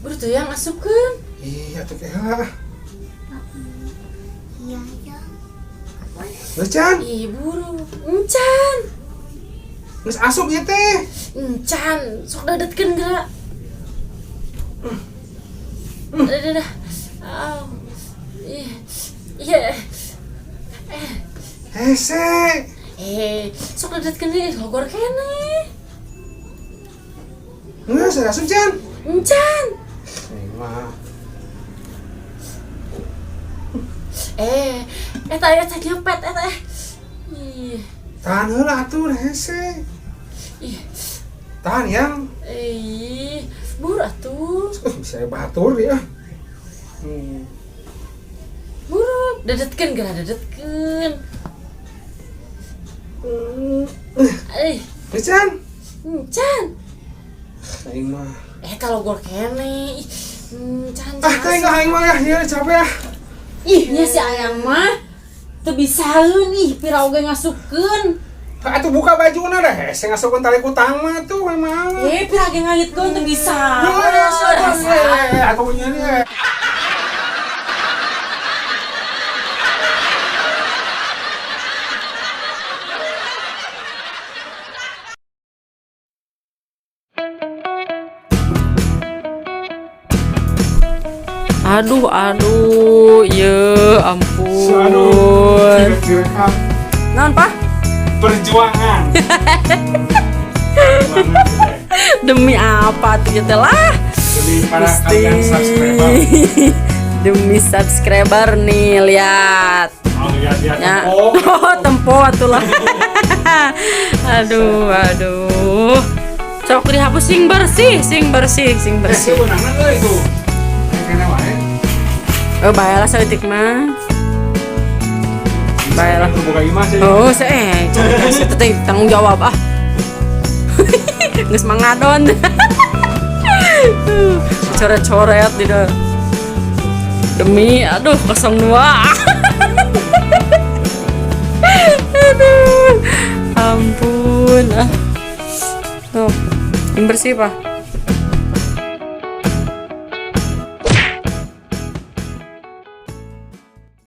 Buru tuh yang asupkeun. Iya tuh kela. Iya ya. Geus can. Ih, buru. Encan. Geus asup ieu teh. Encan, sok dadetkeun geura. Dah, dah, dah. Aw. Ih. Iya. Hese. Eh, sok dadetkeun deui logor keneh. Geus asup can. Encan. Aing mah. Eh, eta eta nyepet eta. Ih. Tahan heula atuh hese. Ih. Tahan yang. Eh, buru atuh. Bisa batur ya. Buru, dadetkeun geura dadetkeun. Eh, Geus can. encan. Aing mah. Eh, kalau gor keneh. Ih, encan. Ah, teh enggak aing mah ya, ieu capek ah. Ih, nya si Ayang mah teu bisaeun ih pira oge ngasupkeun. Atuh buka bajuna dah, hese ngasupkeun tali kutang mah tuh memang. Eh, pira ge ngayitkeun teu bisa. Hese, atuh nya nih. Aduh, aduh, ya ampun. Aduh, direkam Naon, Pak? perjuangan. Demi apa tuh gitu lah? Demi para kalian subscriber. Demi subscriber nih, lihat. Oh, lihat lihat Ya. tempo. Oh, tempo atuh lah. Aduh, aduh. Sok dihapus sing bersih, sing bersih, sing Eh, bersih. sebenarnya euy itu. Kene wae. Oh, baiklah saeutik mah. Baiklah. Buka imah sih. Oh, saya itu teh tanggung jawab ah. Geus mangadon. Coret-coret di dah. Demi aduh 02. Aduh. Ampun ah. Tuh, yang bersih, Pak.